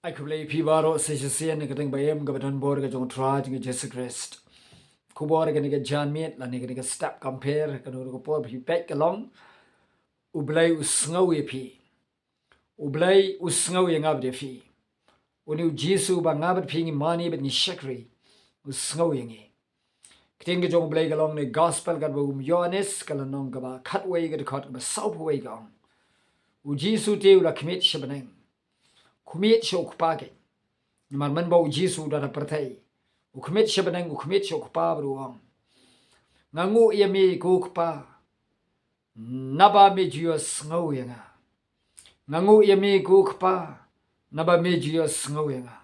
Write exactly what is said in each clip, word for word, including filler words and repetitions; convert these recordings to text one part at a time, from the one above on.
Ai khublei phi baroh sa shisien ha ka kyrteng ba im kaba donbor ka jong u Trai jong ngi Jisu Khrist. Khubor kane ka janmiet lane kane ka step compare kano kano ka por phi peit ka long, U Blei u sngew ïa phi. U Blei u sngew ïa nga bad ïa phi. Une u Jisu ba nga bad phi ngi mane bad ngi shakri, u sngew ïa ngi. Ka ktien ka jong U Blei ka long na ka Gospel katba u Ïoannis ka lynnong kaba khatwei ka dkhot kaba sawphew wei ka ong, U Jisu te u la khmied sha bneng. Khmied sha u Kpa keiñ. Namar mynba u Jisu u don ha pyrthei, u khmied sha bneng, u khmied sha u Kpa bad u ong, nga nguh ïa me ko Kpa, naba me ju ïohsngew ïa nga. Nga nguh ïa me ko Kpa, naba me ju ïohsngew ïa nga.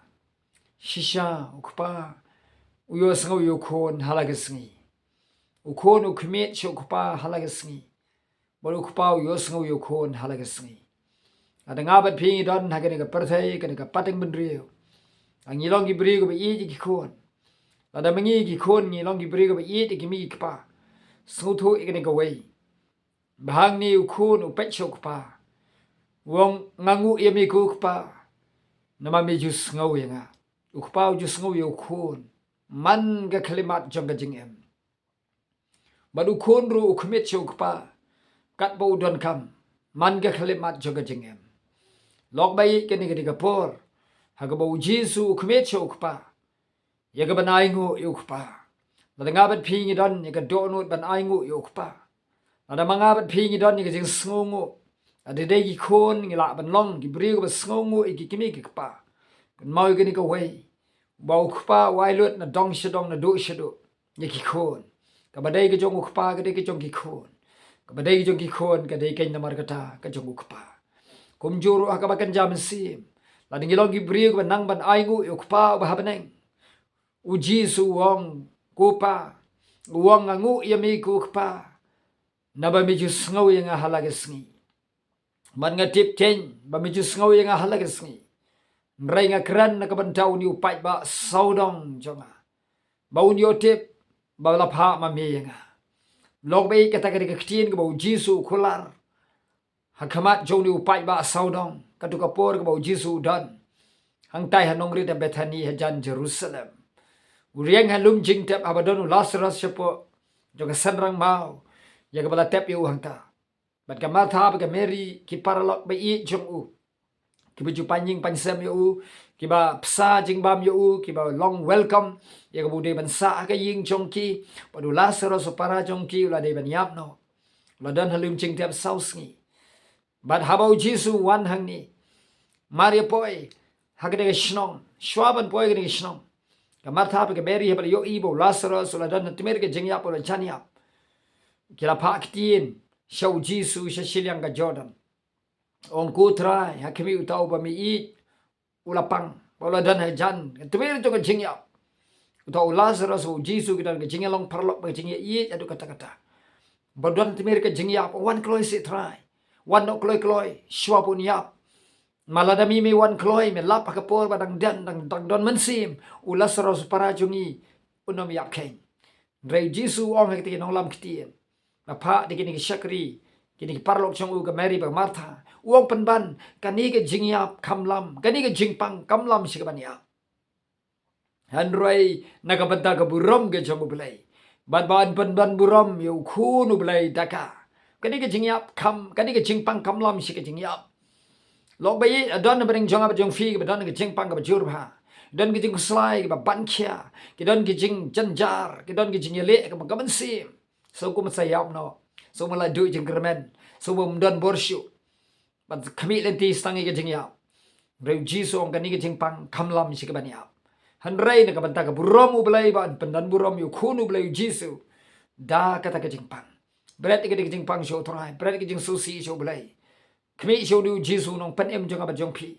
Shisha u Kpa u ïohsngew ïa u Khun ha la ka sngi. U Khun u khmied sha u Kpa ha la ka sngi. Bad u Kpa u ïohsngew ïa u Khun ha la ka sngi. Lada nga bad phi ngi don ha kane ka pyrthei, kane ka pateng bynriew, ngi long ki briew kiba ïeit ïa ki khun. Lada ma ngi ki khun ngi long ki briew kiba ïeit ïa ki kmie ki kpa, sngewthuh ïa kane kawei. Ba hangne u Khun u peit sha u Kpa, u ong, nga nguh ïa me ko Kpa, namar me ju sngew ïa nga. U Kpa u ju sngew ïa u Khun man ka khyllipmat jong ka jingim. Bad u Khun ruh u khmied sha u Kpa katba u donkam man ka khyllipmat jong ka jingim. Lok ba ïeit, kane ka dei ka por ha kaba u Jisu u khmied sha u Kpa ïa ka ban ainguh ïa u Kpa. Lada nga bad phi ngi don ïa ka dohnud ban ainguh ïa u Kpa, lada ma nga bad phi ngi don ïa ka jingsngewnguh, lada dei ki khun ngi lah ban long ki briew kiba sngewnguh ïa ki kmie ki kpa. Kynmaw ïa kane kawei, ba u Kpa u ai lut na dong sha dong, na duh sha duh ïa ki khun. Kaba dei ka jong u Kpa ka dei ka jong ki khun. Kaba dei ka jong ki khun ka dei keiñ namar kata ka jong u Kpa. Kumjuh ruh ha kaba kynja mynsiem, lada ngi long ki briew kiba nang ban ainguh ïa u Kpa uba ha bneng, u Jisu u ong, ko Pa, u ong, nga nguh ïa me ko Kpa, naba me ju sngew ïa nga ha la ka sngi. Bad nga tip keiñ ba me ju sngew ïa nga ha la ka sngi. Hynrei nga kren na ka bynta une u paidbah sawdong jong nga, ba un ïoh tip ba la phah ma me ïa nga. Lok ba ïeit, kata ka dei ka ktien kaba u Jisu u kular ha khmat jong une u paidbah sawdong, katto ka por kaba u Jisu u don hangtai ha nongrit ha Bethani hajan Jerusalem. U riang ha lum jingtep haba don u Lasaros shapoh jong ka synrang maw ïa kaba la tep ïa u hangta. Bad ka Martha bad ka Mary, ki paralok ba ïeit jong u, kiba ju pynïeng pynsem ïa u, kiba bsa jingbam ïa u, kiba long welcome ïa kaba u dei ban sah ha ka ïing jong ki. Bad u Lasaros u para jong ki u la dei ban ïap noh, u la don ha lum jingtep saw sngi. Bad haba u Jisu u wan hangne, mar ïa poi ha kane ka shnong, shuwa ban poi ha kane ka shnong, ka Martha bad ka Mary haba la ïohi ba u Lasaros u la don ha tmier ka jingïap, u la jan ïap, ki la phah ktien sha u Jisu sha shiliang ka Jordan, ong, ko Trai, ha khmih uta uba me ïeit u la pang, ba u la don hajan ka tmier jong ka jingïap. Uta u Lasaros, u Jisu ki don ka jingïalong paralok bad ka jingïaieit haduh katta katta. Ba u don ha tmier ka jingïap, wan kloi seh Trai, wan noh kloi kloi shuwa ba un ïap. Ma lada me me wan kloi, me lap ha ka por ba dang don, dang, dang don mynsiem, u Lasaros u para jong ngi un ym ïap keiñ. Hynrei u Jisu u ong ha kita ki nonglam ktien, la phah da kine ki shakri, kine ki paralok jong u, ka Mary bad ka Martha, u ong, pynban, kane ka jingïap kam lam, kane ka jingpang kam lam sha kaban ïap. Hynrei na ka bynta ka burom ka jong U Blei, bad ba yn pynban burom ïa U Khun U Blei da ka, kane ka jingïap kam, kane ka jingpang kam lam sha ka jingïap. Lok ba ïeit, don na bynta jong nga bad jong phi kiba don ka jingpang kaba jur bha, don ka jingkhuslai kaba ban khia, ki don ka jingjynjar, ki don ka jingïaleh kaba ka mynsiem. Sngewbha ym sa ïap noh, sngewbha la duh jingkyrmen, sngewbha ym don bor shuh. Ban khmih lynti tang ïa ka jingïap. Hynrei u Jisu u ong kane ka jingpang kam lam sha kaban ïap. Hynrei na ka bynta ka burom U Blei, ba yn pynban burom ïa U Khun U Blei, u Jisu, da kata ka jingpang. Bret ïa kata ka jingpang sha U Trai, bret ïa ka jingsngewsih sha U Blei. Khmih sha une u Jisu u Nongpynim jong nga bad jong phi.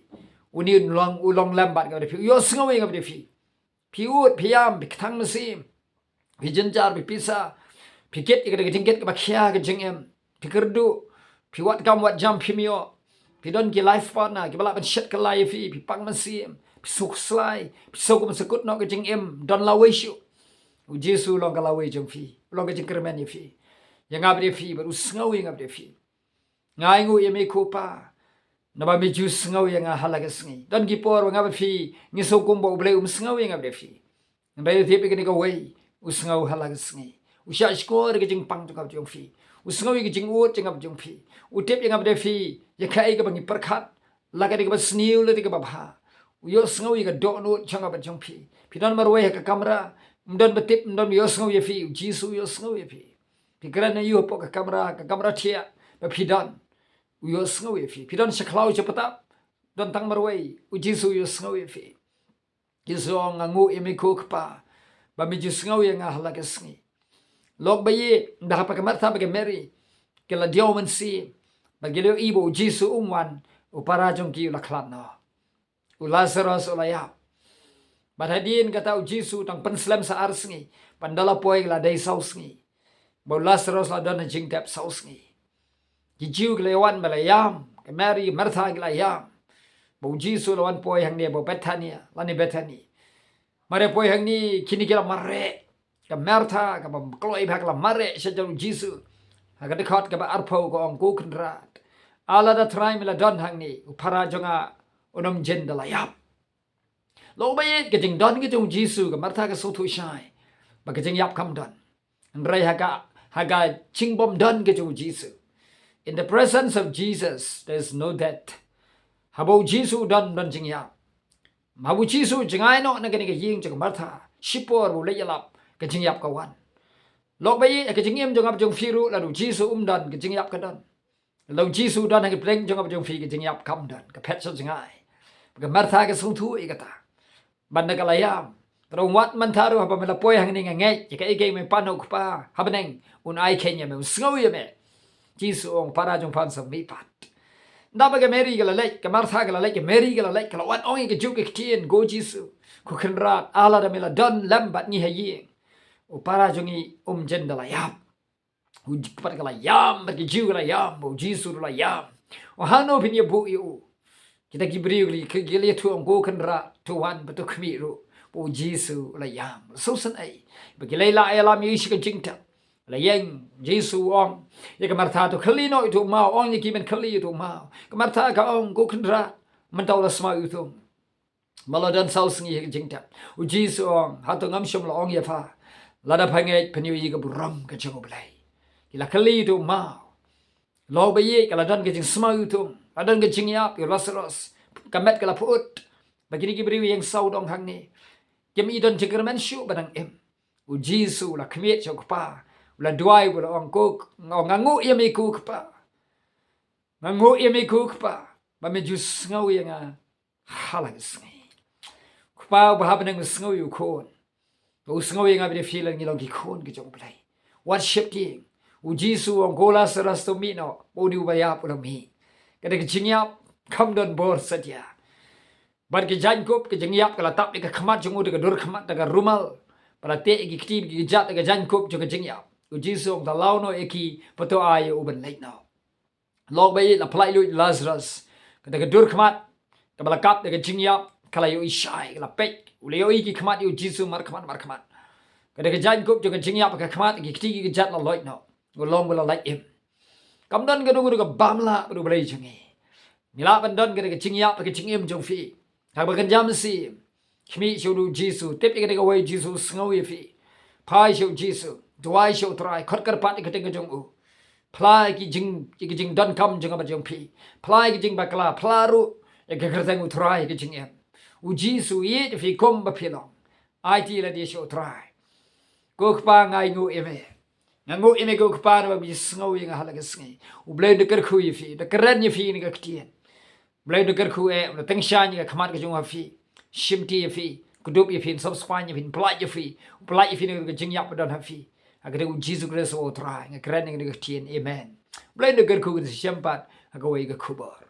Une u long, u long lem bad nga bad phi, u ïohsngew ïa nga bad phi. Phi ud, phi ïam, phi kthang mynsiem, phi jynjar, phi pisa, phi kit ïa kata ka jingkit kaba khia ha ka jingim, phi kyrduh, phi wad kam wad jam phim ïoh, phi don ki life partner kiba lah ban shet kylla ïa phi, phi pang mynsiem, phi sngewkhuslai, phi sngewkmen, sngewkut noh ka jingim, don lawei shuh. U Jisu u long ka lawei jong phi, u long ka jingkyrmen ïa phi, ïa nga bad ïa phi, bad u sngew ïa nga bad ïa phi. Nga ainguh ïa me ko Pa, Naba me ju sngew ïa nga ha la ka sngi. Don ki por ba nga bad phi ngi sngew kumba U Blei um sngew ïa nga bad phi. Hynrei u tip ïa kane kawei, u sngew ha la ka sngi. U shah shkor ïa ka jingpang jong nga bad jong phi. U sngew ïa ka jingud jong nga bad jong phi. U tip ïa nga bad phi ïa kaei kaba ngi pyrkhat, la ka dei kaba sniew lane kaba bha. U ïohsngew ïa ka dohnud jong nga bad jong phi. Phi don marwei ha ka kamra, ym don ba tip, ym don ba ïohsngew ïa phi, U Jisu u ïohsngew ïa phi. Phi kren ïa u hapoh ka kamra, ka kamra thiah ba phi don, u ïohsngew ïa phi. Phi don sha khlaw sha ptap, don tang marwei, U Jisu u ïohsngew ïa phi. Jisu u ong, nga nguh ïa me ko Kpa, ba me ju sngew ïa nga ha la ka sngi. Lok ba ïeit, ynda haba ka Martha bad ka Mary ki la diaw mynsiem bad ki la ïohi ba U Jisu um wan, u para jong ki u la khlad noh. U Lasaros u la ïap. Bad hadien kata U Jisu u dang pynslem sa ar sngi, bad ynda la poi ka la dei saw sngi. Ba u Lasaros u la don ha jingtep saw sngi. Ki Jiw ki la ïawan ba la ïam, ka Mary, Martha ki la ïam. Ba U Jisu u la wan poi hangne, ba Bethania lane Bethany. Mar ïa poi hangne kine ki la mareh. Ka Martha kaba kloi bha ka la mareh sha jan U Jisu. Ha ka dkhot kaba arphew ka ong, ko Kynrad, lada Trai me la don hangne, u para jong nga un ym jin da la ïap. Lok ba ïeit, ka jingdon ka jong U Jisu, ka Martha ka sngewthuh shai ba ka jingïap kam don. Hynrei ha ka, ha ka jingbym don ka jong U Jisu, in the presence of Jesus there is no death. Haba U Jisu u don, ym don jingïap. Haba U Jisu u jngai noh na kane ka ïing jong ka Martha, shipor ba u leit ïalap, ka jingïap ka wan. Lok ba ïeit, ha ka jingim jong nga bad jong phi ruh, lada U Jisu um don, ka jingïap ka don. Lada U Jisu u don ha ka pdeng jong nga bad jong phi, ka jingïap kam don, ka phet sha jngai. Ka Martha ka sngewthuh ïa kata. Bad ynda ka la ïam, te u ong, wat mynta ruh, haba me la poi hangne nga ngeit ïa kaei kaei me pan ha u Kpa ha bneng, un ai kheiñ ïa me, un sngew ïa me. Jisu u ong, para jong pha un sa mihpat. Ynda ba ka Mary ka la leit, ka Martha ka la leit, ka Mary ka la leit, ka la wan ong ïa kajuh ka ktien, ko Jisu, ko Kynrad, lada me la don lem bad ngi ha ïing, u para jong ngi um jin da la ïap. U J-, pat ka la ïam, bad ki Jiw ki la ïam, ba U Jisu ruh u la ïam. Ong, hangno phin ïa buh ïa u? Kita ki briew ki, ki, ki la ïathuh, ong, ko Kynrad, to wan bad to khmih ruh ba U Jisu u la ïam. Sngewsynei ba ki la ïalam ïa u sha ka jingtep. La ïeng, Jisu u ong ïa ka Martha, to khylli noh ïa uto u maw. Ong ïa ki, men khylli ïa uto u maw. Ka Martha ka ong, ko Kynrad, mynta u la smaw ïa u thung. Me la don saw sngi ha ka jingtep. U Jisu u ong, hato ngam shym la ong ïa pha, lada pha ngeit phin ïohi ka burom ka jong U Blei? Ki la khylli ïa uto u maw. Lok ba ïeit, ka la don ka jingsmaw ïa u thung, la don ka jingïap ïa u Lasaros. Ka met ka la pyut. Ba kine ki briew ïeng sawdong hangne, kim i don jingkyrmen shuh ba dang im. U Jisu u la khmied sha u Kpa, u la duwai, u la ong, ko, nga, nga nguh ïa me ko Kpa. Nga nguh ïa me ko Kpa ba me ju sngew ïa nga ha la ka sngi. Kpa uba ha bneng u sngew ïa u Khun. Ba u sngew ïa nga bad ïa phi, lada ngi long ki khun ki jong U Blei. Wat sheptieng. U Jisu u ong, ko Lasaros, to mih noh. Ba une uba ïap u la mih. Ka dei ka jingïap kam don bor satia. Bad ka jaiñkup ka jingïap ka la tap ïa ka khmat jong u da ka dur khmat, da ka rumal. Bad la teh ïa ki kti ki kjat da ka jaiñkup jong ka jingïap. U Jisu u ong, to law noh ïa ki, bad to ai ïa u ban leit noh. Lok ba ïeit, la pyllait lut ïa u Lasaros. Ka dei ka dur khmat kaba la kap da ka jingïap, ka la ïohi shai, ka la peit. U la ïohi ki khmat ïa u Jisu markhmat markhmat. Ka dei ka jaiñkup jong ka jingïap, ka khmat, ki kti ki kjat la loit noh. U long ba la lait im. Kam don kano kano ka bam lah bad U Blei jong ngi. Ngi lah ban don ka dei ka jingïap, ka jingim jong phi. Haba kynja mynsiem, khmih sha u Jisu, tip ïa ka dei kawei, Jisu u sngew ïa phi. Phai sha u Jisu, duwai sha u Trai, khot kyrpad ïa ka kyrteng ka jong u. Phla ïa ki jing, ïa ki jingdonkam jong nga bad jong phi. Phla ïa ki jingbakla, phla ruh ïa ka kyrteng u Trai ha ka jingim. U Jisu u ïeit ïa phi kumba phi long. Aiti lade sha u Trai. Ko Kpa, nga ai nguh ïa me. Nga nguh ïa me ko Kpa, naba me ju sngew ïa nga ha la ka sngi. U Blei un da kyrkhu ïa phi, un da kren ïa phi na ka ktien. U Blei un da kyrkhu, eh, un da tyngshaiñ ïa ka khmat ka jong u ha phi. Shimti ïa phi, kdup ïa phi, un sop spaiñ ïa phi, un pyllait ïa phi. Un pyllait ïa phi na ka jingïap ba don ha phi. Ha ka kyrteng u Jisu Khrist u Trai nga kren ïa kane ka ktien. Amen. U Blei un da kyrkhu, ngin sa ïashem pat ha kawei ka khubor.